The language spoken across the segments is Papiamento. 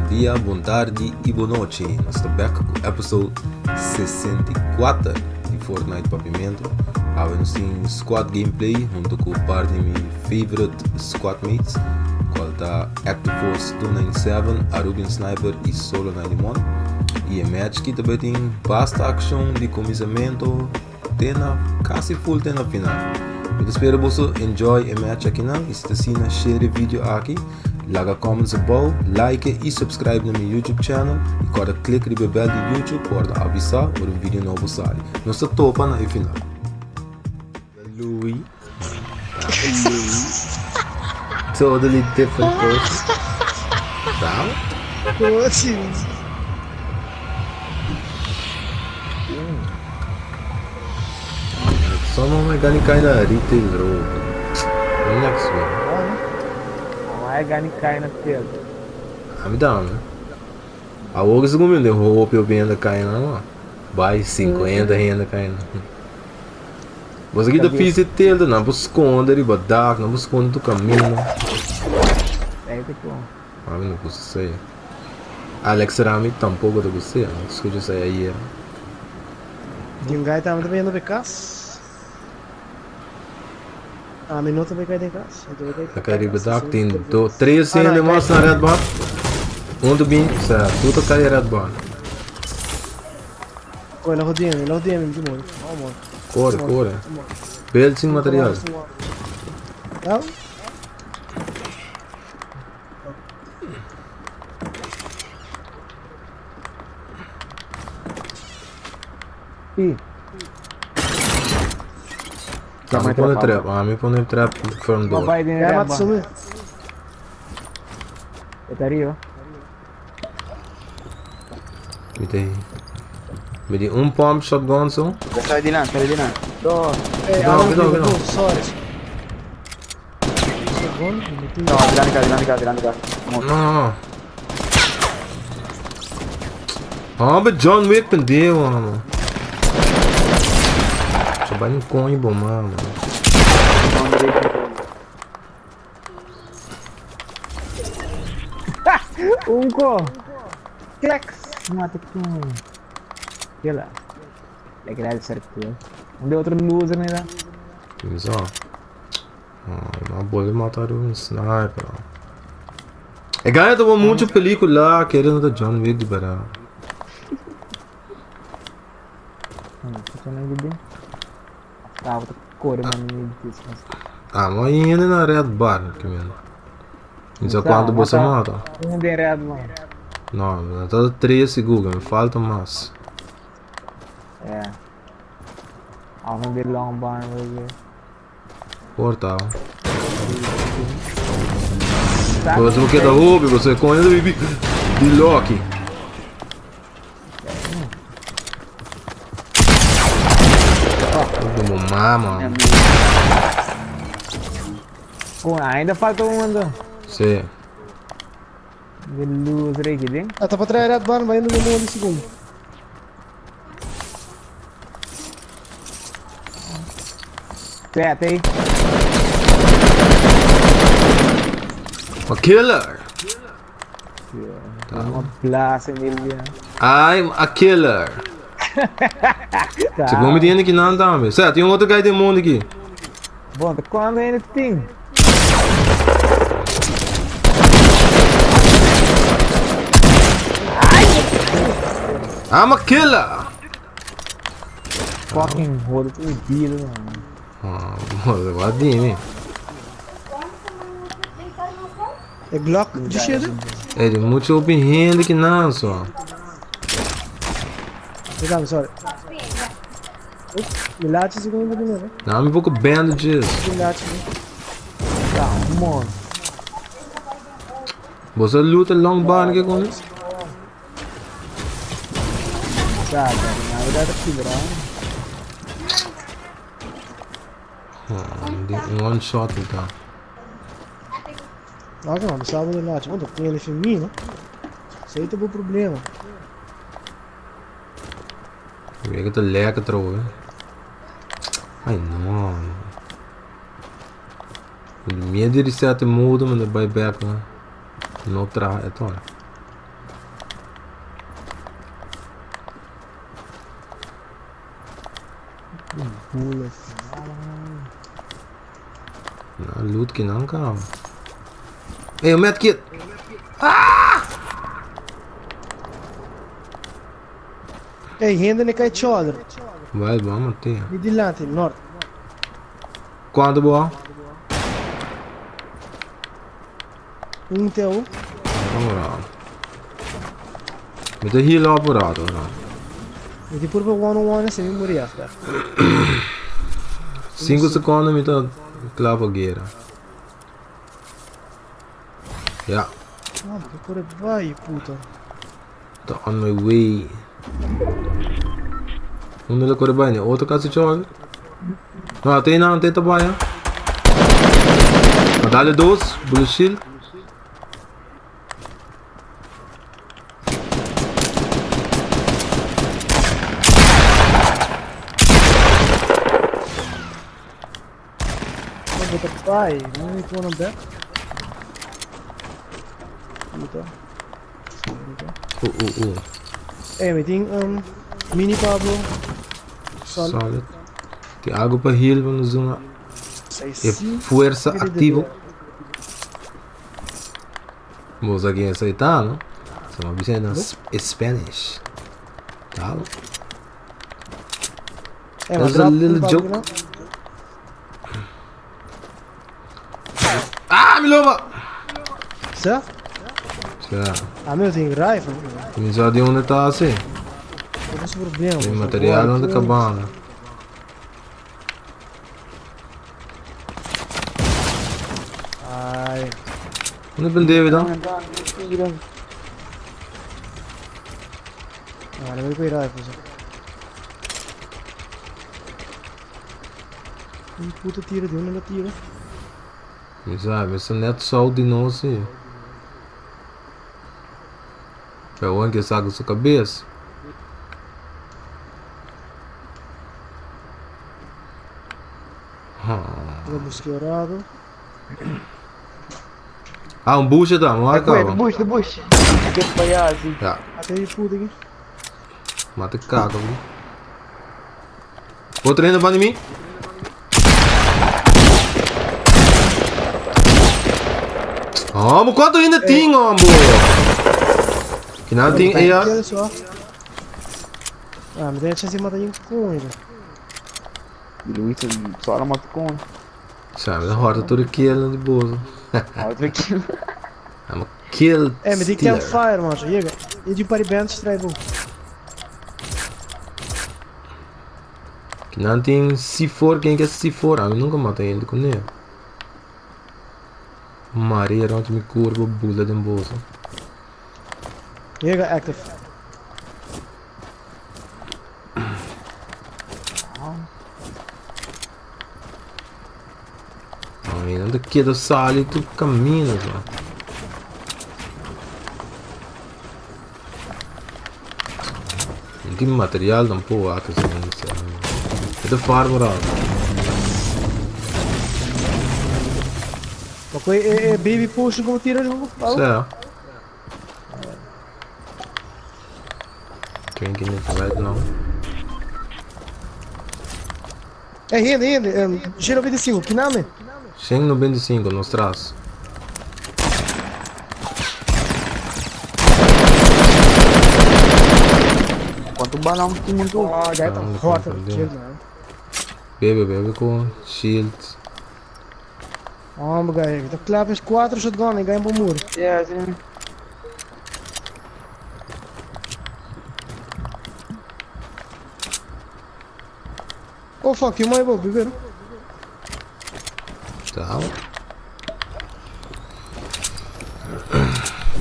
Bon dia, bon tardi y bon nochi. Nos ta back cu episode 64 di Fortnite Papiamento. Awe nos tin squad gameplay hunto cu par di mi favorite squad mates, cual ta Active Force 297, Arubian Sniper y Solo 91. Y e match ki ta bay tin basta accion di cuminsamento te na casi full te na final. Mi ta spera boso enjoy e match akinan y si ta asina share e video aki, laga comments abou, like y subscribe na mi YouTube channel y corda click riba e bell di YouTube pa wordo avisa ora un video nobo sali. Nos ta topa na e final. Louis. Totally different person. Sabe? Só não é gani cai na retail road. Next one. Não é gani cai na tela. A mi dá, né? A outra segundo de roupa eu bem cai na. Vai 50 renda cai na. Você aqui da fiz tenda, não vou esconder riba dak, não vou esconder do caminho. É tipo. A mim não custa sei. Alex Rami tampouco te gostei, não escuta isso aí. Tem um guy também no BKs. Ah, mi não também cai em casa. Na Caribe Dark tem do, três ainda mais na Red Bar. Um do bem, certo, tudo cai Red Bar. Olha, rodinha, rodinha, de novo. Vamos. Corre, corre. Build sem material. Tá? Ih, Tá, me põe trap, ah, me põe trap from door. papai tem É, red mata bar. sumi. Tá arriba. Me tem. Me di un pump shotgun so. Sai di là, sai di là. Dos. É, Não, não, não. Sorry. No, di là, di là, di là, di là, di là. No, no, no. Ah, but John Wick pendeu, mano. Só vai no conho, bom, mano. Unco. Clex. Mata com. Que lá. É que deve ser tu. Um de outro loser, né? Mas ó. Ah, uma bola mataram um sniper. E ganha tomou muita película querendo da John Wick de barato. Não, tô nem de bem. Tá, vou cor, mano, me disse, mas. Ah, mas ainda na Red Bar, que mesmo. Não sei Tá, quanto você mata. mata. Um de red, mano. Não, tá 3 segundos, me falta mais. É. Ah, um de long barn, vai ver. Corta. Tá. Você não quer dar roubo, você conhece de de Loki. Vamos mano. Pô, ainda falta um, então. Sim. De loser aqui, tem? Ah, tá pra trás, Red Barn, vai indo no mundo segundo. Certo aí. A killer. Tá. Uma plaça nele, né? I'm a killer. Tá. Segundo me dizendo que não tá, meu. Certo, tem um outro guy demônio aqui. Bom, tá quando ainda tem? I'm a killer. Fucking roda proibida, mano. Ah, mano, guardinho. É Glock de cheiro. É de muito open hand aqui não, só. Obrigado, sorry. Milate segundo de novo. Não, me pouco bandages. Milate, né? Tá, mano. Você luta long barn aqui com isso? Tá, cara, na verdade tá quebrando. Ah, um one shot então. Nossa, mano, salva do Milate. Mano, com ele feminino. Isso aí tá bom problema. Eu que tô leca troll, Ai não. Medo de reset muda, mas vai back, né? Não tra, é tona. Bullets. Na loot ki nan kaba. Ey, un medkit! Ah! Ey, hende ne kai cholder. Vai, vamos ter. Di dilanti, nort. Quanto boa? Un teu. Vamos lá. Mi ta heal up un rato, no. Mi tin purba one on one ese mi muri after. Cinco seconden mi ta kla pa guera. Ja. Ah, mi kore bai, puta. Ta on my way. Unda la kore bai? Ne otro kasi chol. No, te na, te ta bai. Ma dale dos, blue shield. Bo ta bai, no mi pone back. Puta. Ey, mi tin um, mini Pablo. Solid. Solid. Tin algo pa heal pa nos duna e fuerza activo. Bo sa ken esei ta, no? Sa m'a bisa na Spanish. Tal. That's a little joke. Ah, mi loba! Sa? Sa. Ah, mi tin rifle. Mi sa di unda ta así. Ota su problema. Tem material onde cabana. Ai. Unda ben David dan? Ah, le voy a rifle. Un puta tiro di unda la tiro. Mi sa, mi sa net south di nos sí. Pero wan ke saca su cabeza. Lo busqué orado. Ah, un bush ta, mo Wait, acaba. bush, the bush. Che pagliasi. Ja, Ate puta aqui. mata caca, bro. Otro hende banda di mi. Homo, cuánto hende tin, hombo? Que nada tin AR. Kill só. Ah, me tem a chance de matar um com ele. Luis só la mata con. Sabe, da horta tur kill di bozo. Otro kill. I'm a kill É, me tem stealer. campfire, mano. Chega. E de party band trai bom. Que não tem C4, quem quer C4? Ah, eu nunca matei ele com ele. Maria, não me curva bula de bolsa. Chega, active. Ai, não te queda sali tu camina, só. Não tem material tampouco, ah, que se não sei. É de farm rato. Ma coi é, é baby potion como tira jogo. Certo. Drinking it right now. É, rende, rende. É, G95, que nome? 195 nos traz. Quanto balão que muito. Oh, já tá Ah, hot. compreendi. Kill, man. Bebe, bebe com shield. Oh, guy. Tá clap is 4 shotgun e ganha bom muro. Yeah, sim. Oh, fuck, you my boy, primeiro. Tá.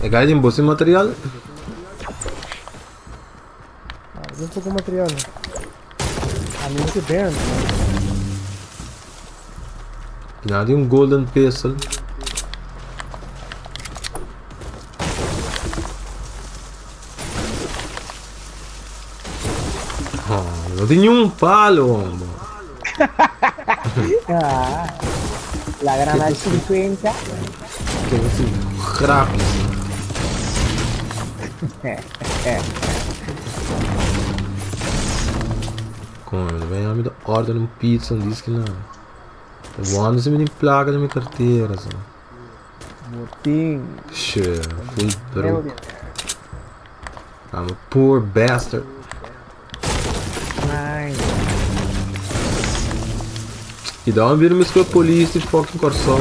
É guy din bosse material? Ah, eu tô com material. Ah, me muito bem. Nada um golden pistol. Oh, no tin un palo, hombre. Ah, la grana 50. Que assim, rápido. Como vem, amigo? order un pizza, un disque nada. Wanda si mi tin placa den mi cartera so. Bo tin. Shit, full broke. Millionaire. I'm a poor bastard. Nice. I dan bira mi scoe polis di fucking Kòrsou.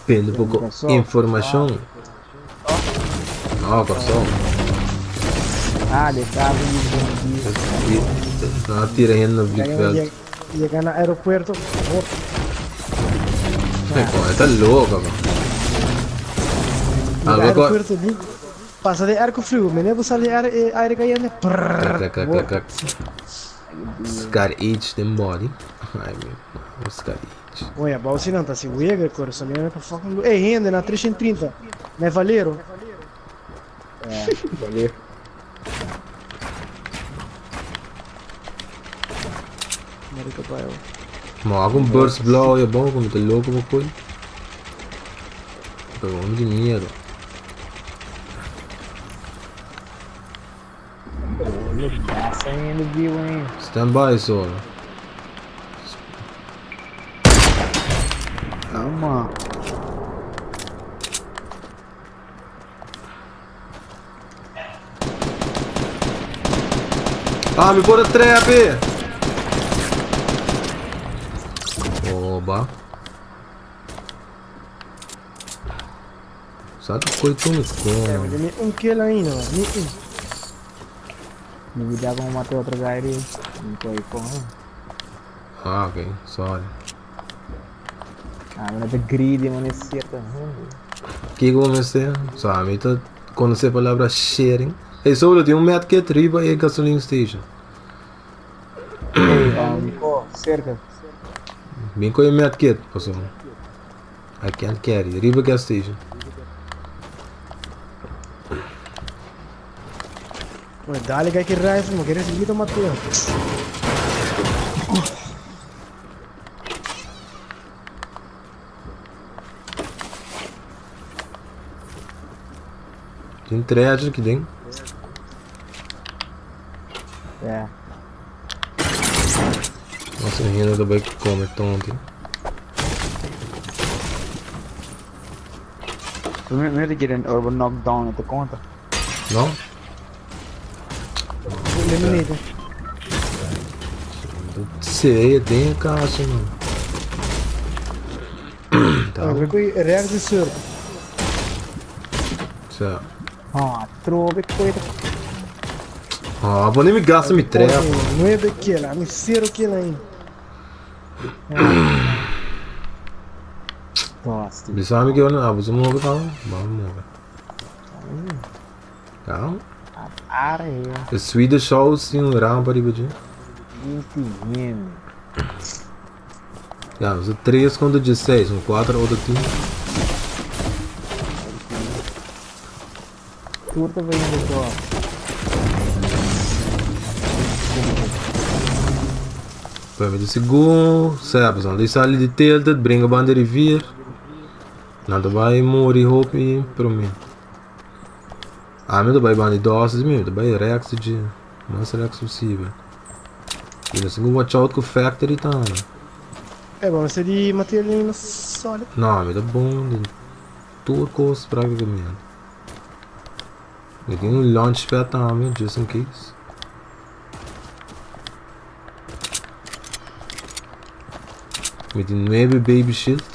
Pende poko Kòrsou. informashon. No, Kòrsou. Ah, de caso di bandido. Nan a tira hende na vliegveld. Yega na aeropuerto. Oh, Ay, ko, e ta loco, man. Yega Algo ko. aeropuerto di pasa de airco frio, meneer bo sali aire, eh, aire cayente. Klak, klak, klak, klak, klak. Scar H den body. Ay, mi, Scar H. Oye, bou si nan ta si wega, corazón. Mi pa fucking. Ey, hende na 330. Na Valero. É, valeu. Marica pai. Ma hago un burst blauw je bom, kom te loco pa kooi. Pero un di miedo. Olha, tá saindo vivo, hein? Stand by solo. Calma. Ah, mi por a trap! Oba. Sa tu koi tu mi É, como. mas nem um kill ainda, mano. Nem um. Me dá como matar outro guy ali. Não foi com. Ah, ok. Sorry. Ah, mas é greedy, mano, é certo. Kiko mester? So, ami ta conoce palabra sharing. Hey, solo tin un medkit riba e gasoline station. Hey, oh, cerca. Bin cu e medkit, paso I can't carry. Riba gas station. Bueno, dale que hay que rifle, me quieres seguir Mateo. Tin treasure aki den. Yeah. Nossa, hende ta bai come tonti. Mi ta kere ora bo knock down e ta konta. No? Eliminated. Seria den e caso, man. Ta. Rechts de circle. Sa. Ah, trove coisa. Ah, pone mi gasta mi trap. 9 kill, a mi 0 kill ainda. Toste. Bisa mi que ah, você move calma. Vamos move. Calma. Are. The Swedish House tin un rampa riba dje. 20 hende. Ja, nos ta 3 contra 16, un 4 otro team. Tur ta bayendo dos. Pero mi ta sigur, sea, pasobra nan ta sali di Tilted, bringa banda rivier. Nan ta bai muri hopi prome. Ami ta bai banda di dos di mi, mi ta bai rechts di dje, mas rechts posibel. Y nos tin cu watch out cu factory tambe. Eh, bo mester di material na solid. No, mi ta bon den tur cos practicamente. Mi tin un launchpad tambe, just in case. Mi tin nuebe baby shield.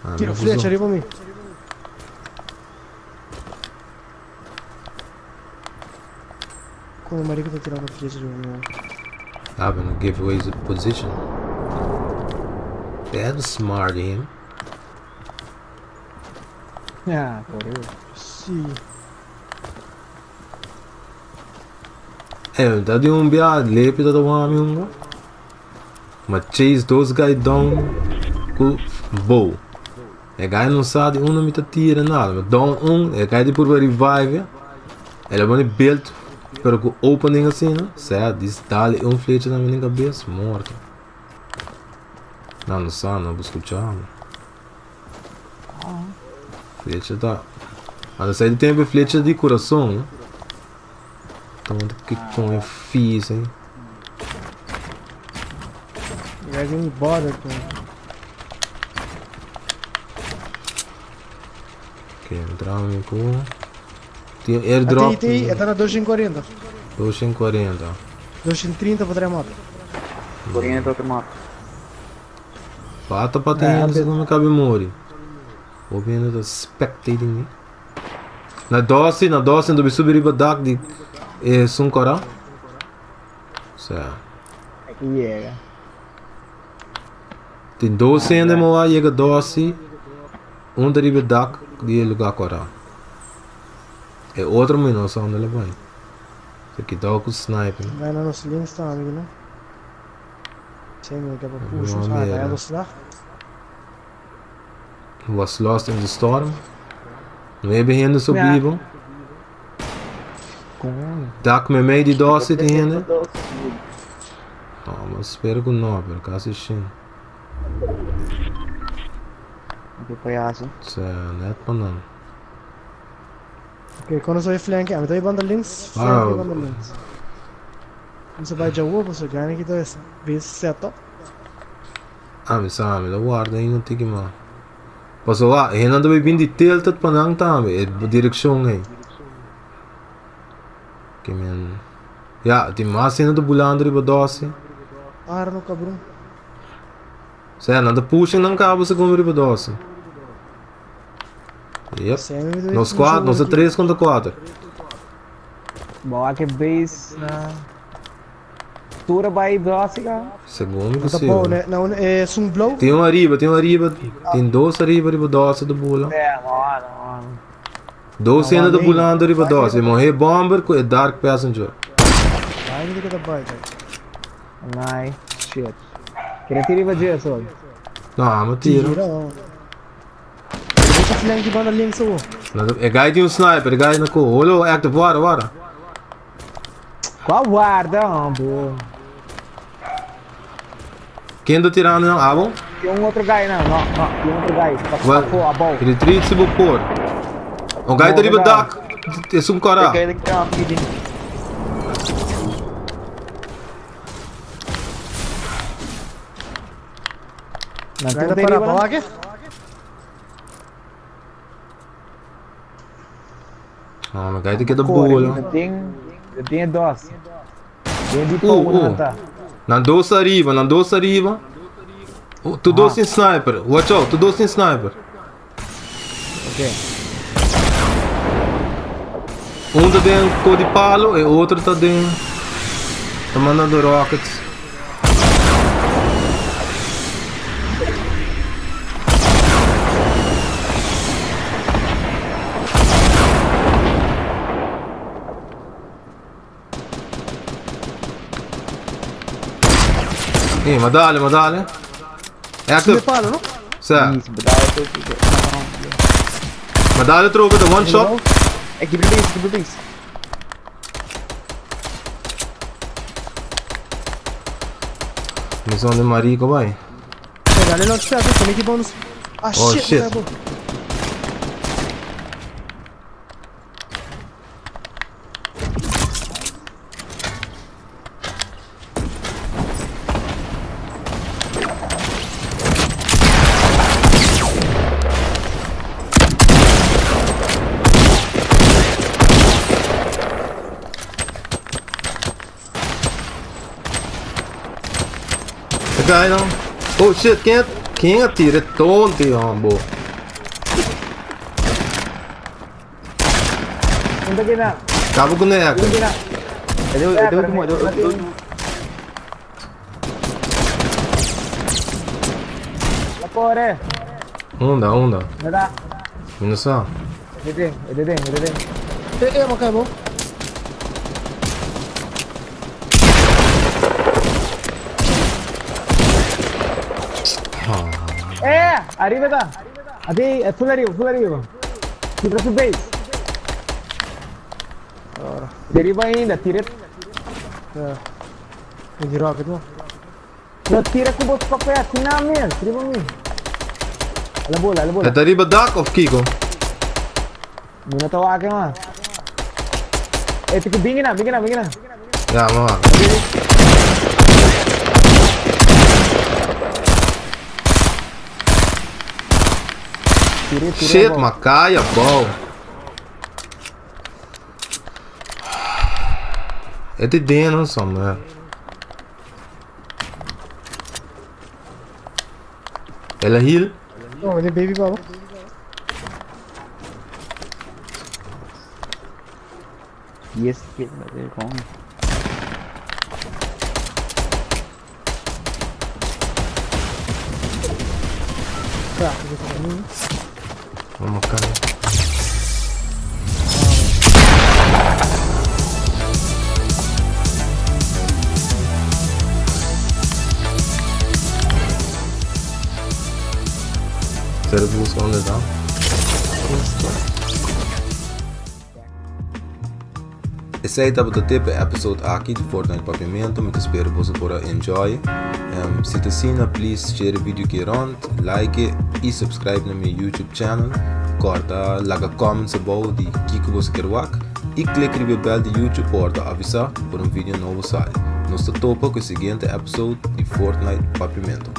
Ah, Tira mi flecha puso. riba mi. Como marico ta tirando flecha riba mi? Ah, but no give away the position. That's smart, him. Ah, correu. Si. Eh, ta di un bia lepi ta wami un. Ma chase those guy down ku bow. E guy no sa di uno mi ta tira nada. Ma down un, e guy di purba revive. El a boni build, pero ku opening asina. Sea, dis dale un flecha na mi cabeza, morto. No, no sa, no busca chama. Flecha ta. Anda sai di tempo e flecha di corazon. Tanto que com é fiz, hein? Guys, me bother, pô. Ok, entramos com. Tem airdrop. Tem, tem, tá na 240. 240. 230 para mata. 40 outro mapa. Pata pa tem ainda não cabe mori. Ouvindo da spectating me. Na doce, na doce, do subir riba dak di eh sun cora. Sa. Aqui chega. Tem doce ainda mo a chega doce. Um da riba dak di lugar cora. E outro me não só onde ela vai. Aqui tá com sniper. Vai na nossa links tá, amigo, né? Sim, meu, que é pra puxar. Não, Ah, tá merda. ela lá. Was lost in the storm. Nueve hende so Ja. vivo. Como? Dak me meio di doce tem hende. No, ma spero che no, per caso sim. Que payaso. Se net pa não. Ok, quando eu flank, ah, então banda links, Ah. flank banda links. Você vai já o você ganha aqui dois, base setup. Ah, mi sa, mi lo guarda aí não tem que mais. Posso lá, Renan também vim de tilted pa não também, é direção aí. Que men. Ja, tem mais cena do bulando riba doce. Arno cabrão. Se não da pushing não cabo se come riba doce. Yep. Nos quatro, nos três contra quatro. Bom, aqui base na. Tura by Blásica. Segundo Tá que bom, né? Não, é um blow. Tem um arriba, tem um arriba, tem dois arriba, riba doce do bula. É, mano, mano. Dois Não, ainda do nem- bulando riba doce. Morrer bomber com Dark Passenger. Vai, não tem que dar Nice shit. Queria tirar riba disso. Não, mas tira. Tira. Deixa flank banda links o. É guy tem um sniper, guy na co. Olha, active, bora, bora. Qual guarda, boa. Quem tá tirando não? Ah, bom? Tem um outro guy, não, não, não, tem um outro guy. Passou a bola. Retreat se vou pôr. O guy tá riba dak. É um cara. Eu quero que eu me Não, Vai tem para riba, a não? bola aqui. Ah, mas guy tem que dar Corre, bola. Tem doce. Tem de pão, não tá? Na dois arriba, na dois arriba. Oh, tu dois tem sniper. Watch out, tu dois tem sniper. Ok. Um tá dentro cor de palo e outro tá dentro. Tá mandando rockets. Ih, ma dale, ma dale. É De active. palo, não? Certo. Isso, dá Ma dale troca de one shot. É que base, que base. Missão de Marico, vai. Pega ali launch pad, tem que bônus. Ah, Oh, shit, shit. tá bom. The guy não. Oh shit, quem, é, quem atira é tonto, hombo. Não tem nada. Acaba com o neca. Não tem nada. Eu deu, eu deu, eu deu. La corre. Onda, onda. Não dá. Minus só. Detém, detém, detém. É, é, mas cai bom. É, arriba tá. Até, é full arriba, full arriba. Tira su base. Deriva ainda, tira. É. Tem de rocket, não? Não tira com o papel assim, não mesmo. Tira pra mim. Ala bola, ala bola. E ta riba dak of kiko? Mi no ta wak man. E tiki bingi na, bingi na, bingi na. Ya, mi wak. Tire, tire. Shit, ma cai abou. E ti den somewhere. El a heal. No, de baby baba. Yes, kill, maar gewoon. Crack, ik het niet. Vamos cá. Será que busca onde está? Esey tabata te pa e episode aki di Fortnite Papiamento. Mi ta spera boso por a enjoy. Um, si ta asina, please share e video ki rond, like e subscribe na mi YouTube channel. Corda laga comments abou di kiko boso kier wak y click riba e bell di YouTube pa wordo avisa ora un video nobo sali. Nos ta topa ku e siguiente episode di Fortnite Papiamento.